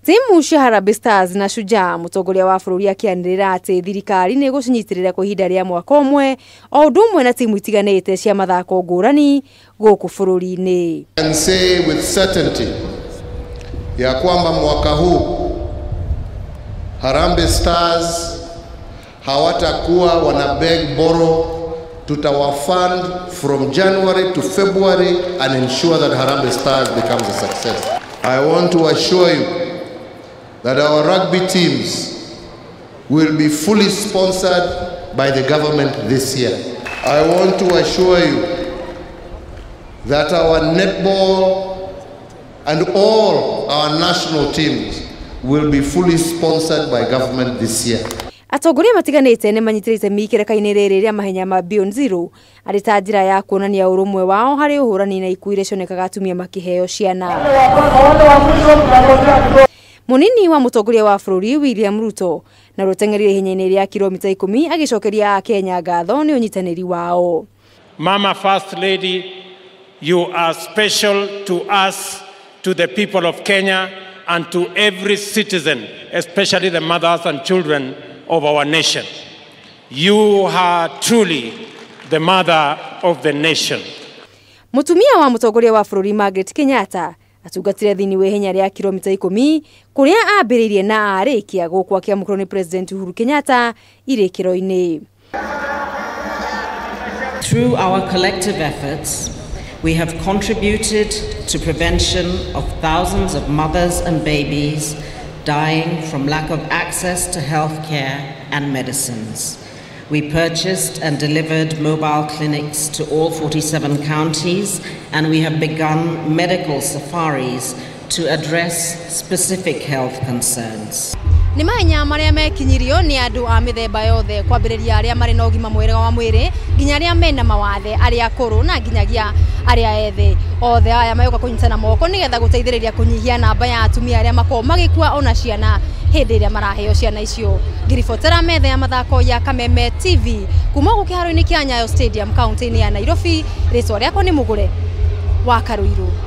Timu cia Harambee Stars na Shujaa, mũtongoria wa bũrũri akĩanĩrĩra atĩ thirikari nĩ ĩgũcinyitĩrĩra kwa ihinda rĩa mwaka ũmwe, o ũndũ ũmwe na timu itiganĩte cia mathako ngũrani gũkũ bũrũri-inĩ. Can say with certainty ya kwamba mwaka huu Harambee Stars hawatakuwa wana beg borrow, tutawafund from January to February and ensure that Harambee Stars becomes a success. I want to assure you that our rugby teams will be fully sponsored by the government this year. I want to assure you that our netball and all our national teams will be fully sponsored by government this year. Atongoria matiganĩte nĩ manyitĩrĩte mĩkereka-inĩ rĩrĩ rĩa mahenya ma Beyond Zero arĩ ta njĩra ya kuonania ũrũmwe wao harĩ ũhũrani na ikuũ iria cionekaga atumia makĩheo ciana. Mũnini wa mũtongoria wa bũrũri William Ruto na rũteng'erire ihenya-inĩ rĩa kilomita 10 agĩcokeria Akenya ngatho nĩ ũnyitanĩri wao. Mama First Lady, you are special to us, to the people of Kenya, and to every citizen, especially the mothers and children of our nation. You are truly the mother of the nation. Mũtumia wa mũtongoria wa bũrũri Margaret Kenyatta atungatire thĩinĩ wa ihenya rĩa kilomita 10 kũrĩa ambĩrĩirie na arĩkia gũkũ akĩamũkĩrwo nĩ President Uhuru Kenyatta irĩkĩro-inĩ. Through our collective efforts, we have contributed to prevention of thousands of mothers and babies dying from lack of access to health care and medicines. We purchased and delivered mobile clinics to all 47 counties, and we have begun medical safaris to address specific health concerns. Nĩ mahenya marĩa mekinyirio nĩ andũ a mĩthemba yothe, kwambĩrĩria arĩa marĩ na ũgima mwega wa mwĩrĩ nginya arĩa mena mawathe, arĩa akũrũ na nginyagia arĩa ethĩ. Othe aya magĩũka kũnyitana moko nĩgetha gũteithĩrĩria kũnyihia namba ya atumia arĩa makoragwo magĩkua ona ciana hĩndĩ ĩrĩa maraheo ciana icio. Ngiribotera metha ya mathako ya Kameme TV kuma gũkũ kĩharo-inĩ kĩa Nyayo Stadium kaunti-inĩ ya Nairobi. Rĩtwa rĩakwa nĩ Mũgũre wa Karũirũ.